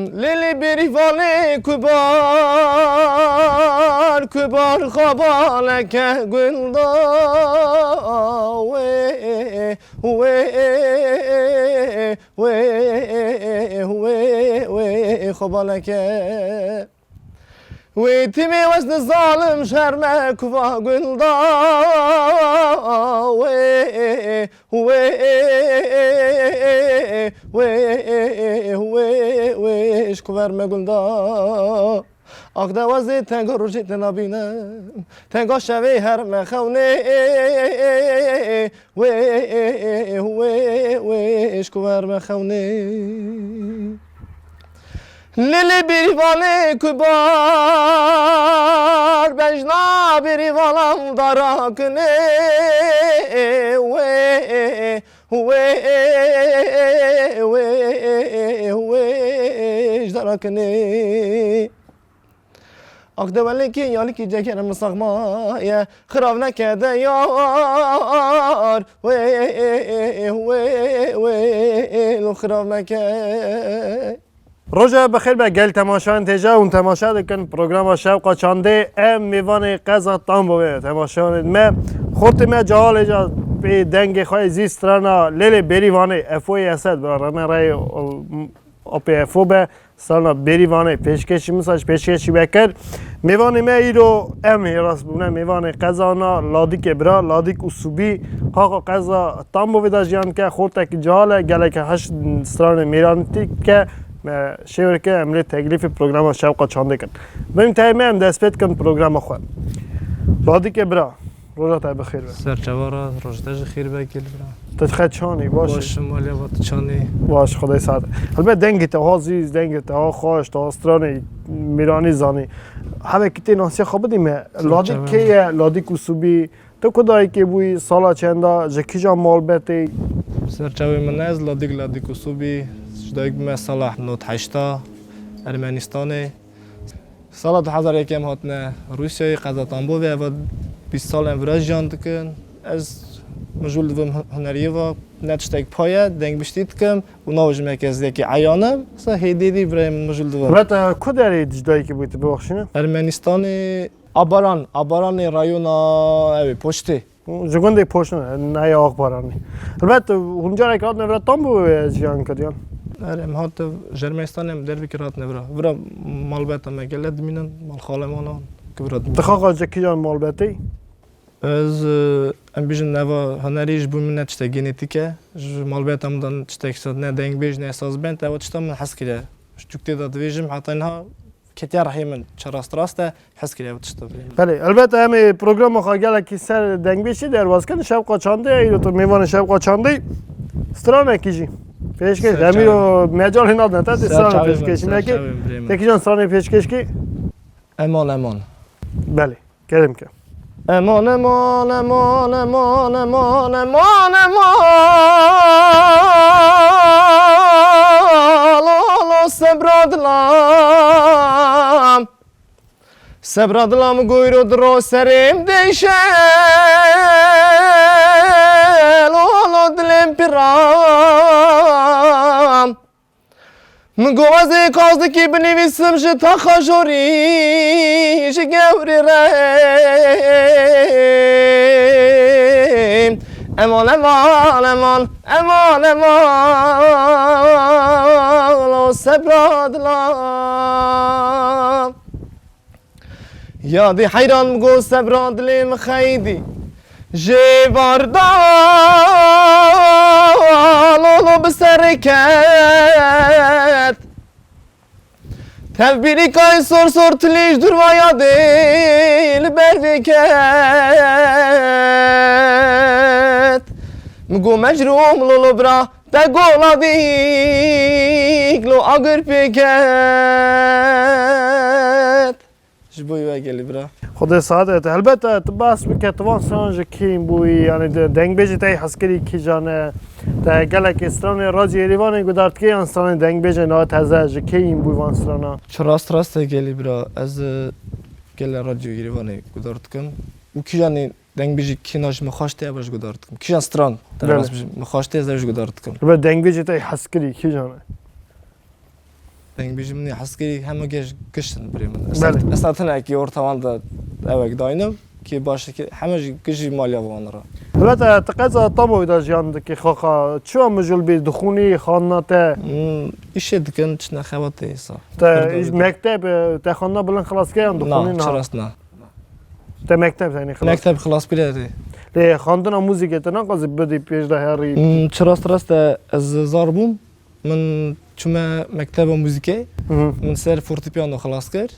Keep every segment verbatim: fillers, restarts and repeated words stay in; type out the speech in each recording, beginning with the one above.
Lê lê bêrîvanê kubar, kubar xabaleke gulda. Wê, wê, wê, wê, wê, xabaleke. Wê timê wesne zalim şerme kuva gulda. Wê, wê, wê, wê, wê, ji kuver me gulda. Ak de wezê tenga rojê te nabîne, tenga şevê her me xewnê. Wê, wê, wê, ji kuver me xewnê. Lê lê bêrîvanê kubar, bejna bêrîvanan darakinê. Wê, wê, wê, wê, ji darakinê. Ak de welekê yalikî cegerê min saxma ye, xirav neke de yar. Wê, wê, wê, lo xirav neke. Roja bi xêr be gel temaşeyan têja hûn temaşe dikin programa Şewqa Çandê. Em mêvanê qeza Tambovê temaşeyanê me. Xortê me cahalê ca pê dengê xwe zî strana Lêlê Bêrîvanê Efoyê Esed bira rene rey Apê Efo be. Strana Bêrîvanê pêşkêşî min saç pêşkêşî vekir. Mêvanê me îro em hê rast bûne mêvanê qezana Ladikê bira, Ladik û Subî, qaqa qeza Tambovê de jiyan dike, xortekî cihal e, geleke heş stranê mêranî tî dike. Me şêwirke em lê teklîfê programa Şewqa Çandê kin. Bim tey me em dest pê dikin programa xwe. Ladikê bira. Roja te bi xêr be. Serçava re, roj te ji xêr be, gel bira. Tu dixe çanî, baş î? Baş im, Aliya, va tu çanî? Baş, Xwedê saet. Helbet dengê te ha zîz, dengê te ha xweş, te ha stranê mêranî zanî. Hevekî tê nasiya xwe bidî me. Serçava. Ladik kê ye? Ladik û Subî. Tu ku dayikê bûyî, sala çenda, ji kîjan malbetê? Serçavê min ez Ladik, Ladik û Subî. Ji dayik bûme sala nod heşta, Ermenistanê. Sala du hezar yekem hatine Rûsyayê, qeza Tambovê, eva bîst sal em vira jiyan dikin. Ez mijûl dibim hu-, huneriyê va, ne tiştek pa ye, dengbiştî dikim û navê ji me ke ez yekî eyan im. Sa hêdî dî birayê min mijûl dibim. Ve te ku derê ji dayikê bûyî tu bibexşîne? Ermenistanê, Abaran, Abaranê rayona ew ê Poştê. Ji gundê Poşin e, ne ya Axbaranê. Helbet hûn carek hatine vira Tambovê jiyan kiriyan? Erê, em hat ji Ermenistanê em dervîkir hatine vira. Vira malbeta me gele dimînin, mal xalê me nan ki vira dimînin. Dixa xwe ji kîjan malbetê? Ez, e, em bêjin neva hunerî ji bo min ne tiştek genetîk e. Ji malbeta min de tiştek ne dengbêj ne sazbend, ewa tişta min hez kiriye. Ji çûktê de dibêjim heta niha ketiye rihê min, çi rast rast e, hez kiriye ew tişt. Belê, elbet em ê programa xwe gelekî ser dengbêjî derbas kin. Şewqa Çandê ye, îro tu mêvanê Şewqa Çandê. Stranekî jî pêşkêş, em îro mecalê nadin te, tê stranê pêşkêşî nekî. Te kîjan stranê pêşkêş kî? Eman, eman. Belê, kerem ke. Eman, eman, eman, eman, eman, eman, eman, lo, lo, sebra dilam. Sebra dilam goyro diro serêm deşe, lo, lo, dilêm piram. Min got, ez ê kazikî binivîsim ji taxa jorî, ji gewrê re. Eman, eman, eman, eman, eman, o sebra dilam. Yadî heyran go sebra dilê min xeydî. Jê varda lolo bi serê ket. Tevbîrîkay sor sor tilî ji durva yadê li ber vê ket. Min go mecrûm lolo bira. Te gola dîk lo agir pêket. Ji bo wê gelî bira. Xwedê saet et. Helbet e, tu behs bike, tu van stran ji kî bûyî, yani de-, dengbêjê te hezkirî kîjan e? Te gelekê stranê Radyo Êrîvanê gudartike yan stranê dengbêjê na teze ji kî bûyî van strana? Çi rast rast e gelî bira. Ez, e, gele Radyo Êrîvanê gudar dikim. Û kîjanî dengbêjî kîna ji min xweş tê, ev ji guhdar dikim. Kîjan stran te Belê. Rast ji min xweş tê, ez ev ji guhdar dikim. Li ber dengbêjê te hezkirî kîjan e? Dengbêjî min ê hezkirî hema gej giş in birê min. Belê. Esnaf hinekî orta wan de ewek daynim ki baş ki heme jî giş jî maliya wan re. Helbet e, tu qeza Tamoyî de jiyan dikî xaxa. Çiwa mijûl bî dixûnî xanina te? Hmm, îşê dikin çine xebatê êsa. Te mekteb, e, te xanina bilind xilas kiriyan dixûnî na? Çi rast na. Te mekteb tenê xilas. Mekteb xilas kiriye rê. Lê xandina muzîkê te naqazî bidî pêş de herî. Hmm, çi rast rast e, ez zar bûm. Min çûme mekteba muzîkê. Min ser fortepiyano xilas kir.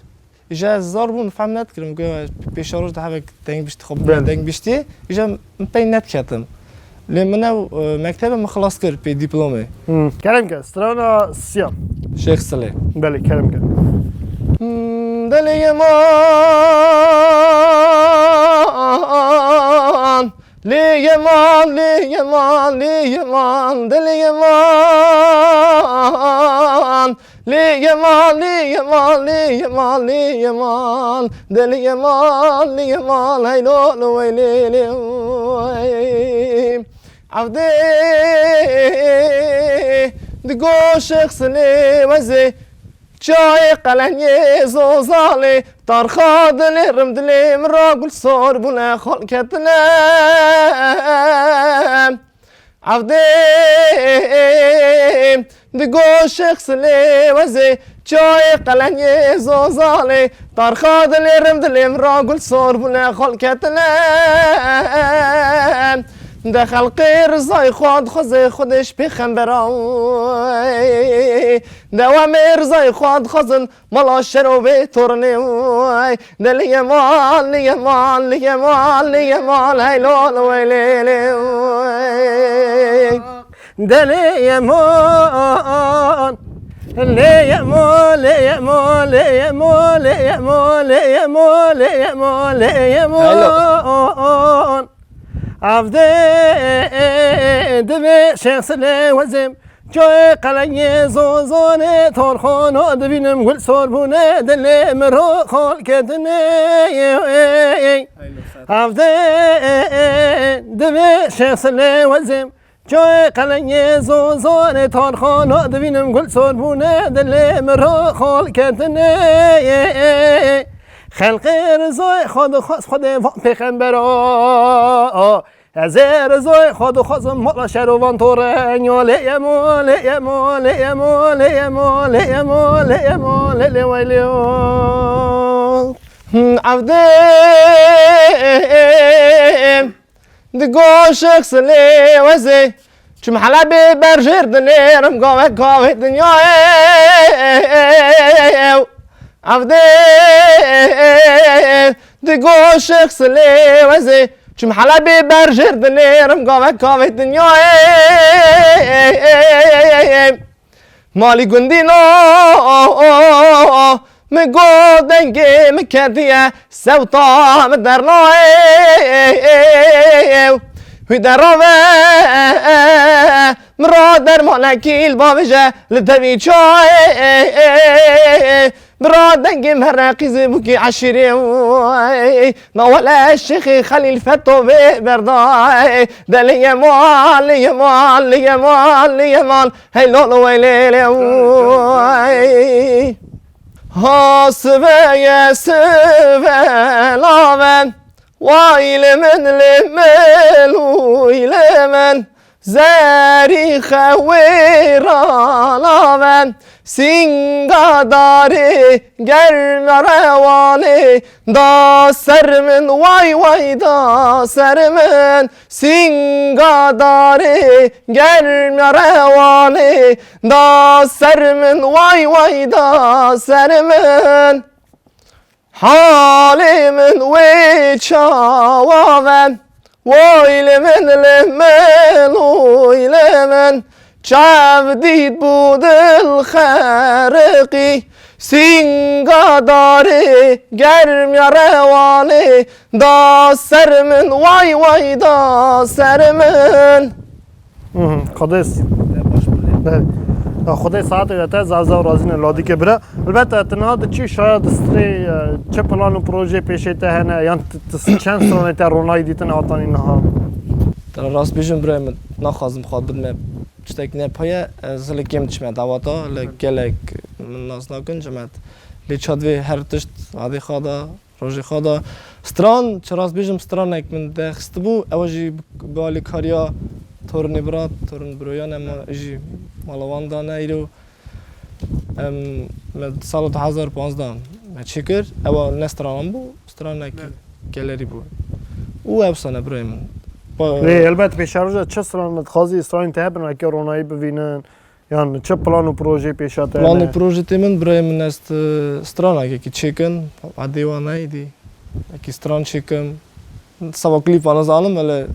Îja ez zar bûm, fehm nedikirim. Goya pêşeroj de hevek deng bişt, xwe bûme deng biştiyê. Îja min pey nediketim. Lê min ew e, mektebe min xilas kir pê dîplomê. Hmm. Kerem ke, strana siya. Şêx Silê. Belê, kerem ke. Hmm, Delê yeman, lê yeman, lê yeman, lê yeman, delê yeman. Lê yemal, lê yemal, lê yemal, lê yemal. Delê yemal, lê yemal, hey lo lo wey lê lê wey. Evdê di goşek silê wezê. Çayê qelenyê zozalê. Tarxa dilê rim dilê min ra gul sor bûne xal ketine. Evdê di goşek silê wezê, çayê qelenyê zozalê, tarxa dilê rim dilê min ra gul sor bûne xal ketine. De xelqê rizay xwe dixwazê Xwedê ji pêxembera. De wemê rizay xwe dixwazin, Mala şero vê tornê vay. Delê yemal, lê yemal, lê yemal, lê yemal, hey lo lo wey lê lê vay. Delê yemal, lê yemal, lê yemal, lê yemal, lê yemal, lê yemal, lê yemal, lê yemal, lê yemal. Avdê divê şexsilê wezim. Coyê qelengê zozonê torxono dibînim gul sor bûne dilê min ro xol ketine. Avdê divê şexsilê wezim. Coyê qelengê zozonê torxono dibînim gul sor bûne dilê min ro xol ketine. Xelqê rizoyê xwe dixwaz Xwedê van pêxembero. Ez ê rizoyê xwe dixwazim mala şerovan to re. Yo lê yemo, lê yemo, lê yemo, lê yemo, lê yemo, lê yemo, lê lê wey lê yo. Evdê di goşek silê wezê. Çim Helebê berjêr dinêrim gavek gavê dinyayê. Evdê di goşek silê wezê. Çim Helebê berjêr dinêrim gavek gavê dinyayê. Malî gundî no, min got dengê min ketiye, sewta min dernayê. Hû derave, min ra dermanekî li bavêje, li devî çayê. Bira dengê min here qîzê bûkê eşîrê. Nawele Şêxê Xelîl Feto vê berdayê. Delê yemal, yemal, yemal, yemal. Hey lolo wey lê lê wey. Ha siveye sive laven. Way li min, li min, uy li min. Zerî xewê ralaven. Sînga darê germ rewanê. Da ser min, way way da ser min. Sînga darê germ rewanê. Da ser min, way way da ser min. Halê min wê çawa ve. Woy li min, li min, woy li min. Çav dît bû dil xeriqî. Sînga darê germiya rewanê. Da ser min, way way da ser min. Xwedê. Xwedê saetê te zaf zaf razî ne ladîkê bira. Elbet e, tu niha diçî şaya distrê, e, çi plan û projeyê pêşê te hene, yan tu, tu çend stranê te ronayî dîtin hetanî niha? Te rast bêjim birayê min, naxwazim xwe bidime tiştek ne paye, ez li kêm diçime dawata, li gelek Min nas nakin, cimet. Lê çad vê her tişt, vadê xwe da, rojê xwe da. Stran, çi rast bêjim, stranek min de xistibû, ew jî bi, bi alîkariya tornê bira, torn biroyan e, me jî mala wan dane îro. Em, me sala du hezar panzdeh me çêkir, ewa ne stranan bû, stranek Belê. gelerî bû. Û ew sene birayê min. Pa- Lê helbet pêşeroja çi stran me dixwazî, stranên te hebin, weke ronayî bivînin, yan çi plan û projeyê pêşa te Plan û hene? projetê min, birayê min, ez, e, stranekekî çêkim, edê wan neyê dî. Wekî stran çêkim. Seba klîpa nizanim, ele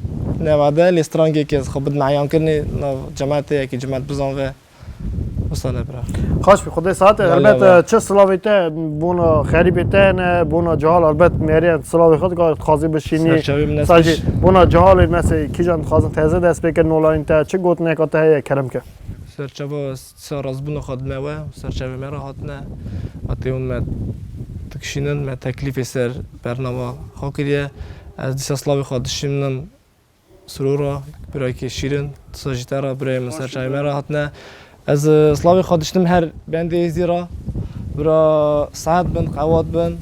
ne wade, lê stranekekî ez xwe bidime eyankirinê, nav cemetê, yekî cemet bizanve. Wisa ne bira. Xaş be, Xwedê saet e. Belê Helbet, be. e, çi silavê te, bona xerîbê te ne, bona cihal, helbet mêrê silavê xwe dika-, dixwazî bişînî. Serçavê min Sa jî esmiş. bona cihalê, mesê, kîjan dixwazin teze dest pê kirin, olayên te, çi gotineka te heye, kerem ke. Serçava Sa razbûna xwe dime we, serçavê me re hatine. Hatê hûn me dikişînin, me teklîfê ser bernama xwe kiriye. Ez dîsa slavê xwe dişînim sirora, birakê şîrin, dîsa jî te re, birayê min serçavê me re hatine. Ez, e, slavê xwe dişînim her bendê êzî re. Bira sehet bin, qewat bin.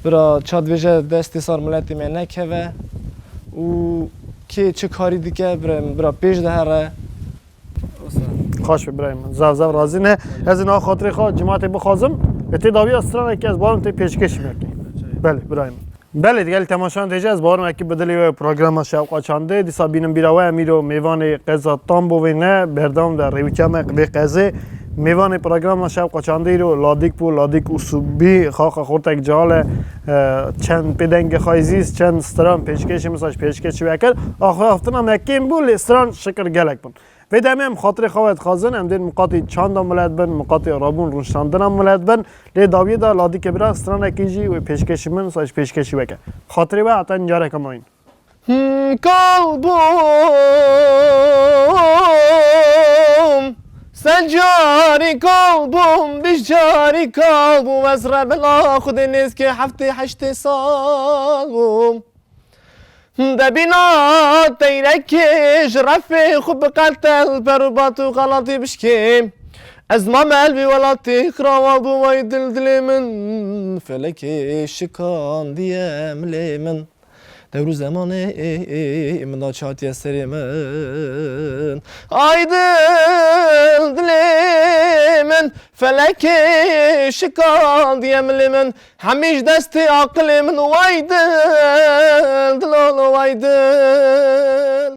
Bira çad vêje destê sar miletê me nekeve. Û kê çi karî dike, bira, bira pêş de here. Xweş be birayê min. Zaf zaf razî ne. Ez ê niha xatirê xwe cimatê bixwazim. Ê tê dawiya stranekî ez barim tê pêşkêşî me bikî. Belê birayê min. Belê, gelî temaşan têje, ez barim wekî bi dilê we programa Şewqa Çandê. Dîsa bînim bîra we, em îro mêvanê qeza Tambovê ne, berdewam de rêwîtiya me vê qezê. Mêvanê programa Şewqa Çandê îro Ladîk bû, Ladîk Usubî, xaxa xortek cihal e, e, çend pêdengê xwe zîst, çend stran pêşkêşî min sa jî pêşkêşî we kir. Axaftina me kêm bû, lê stran şikir gelek bûn. Vê demê em xatirê xwe we dixwazin, em dên miqatî çanda milet bin, miqatî rabûn rûniştandina milet bin, lê dawiyê de Ladîkê bira stranekî jî wê pêşkêşî min, sa jî pêşkêşî we ke. Xatirê we heta careke mayîn. Hmm, kal bûm, sed carî kal bûm, bîst carî kal bûm, ez rebela Xwedê nêzkê heftê heştê sal bûm. Debîna teyrekê ji refê xwe biqetel, per û bat û xelatî bişkê. Ez mame li vî welatê xirawa bû, way dil dilê min, felekê şikandiye milê min. Dewr û zemanê min da çatiye serê min. Ay dil dilê min, felekê şikandiye milê min. Hemî ji destê aqilê min, way dil, dilo, way dil.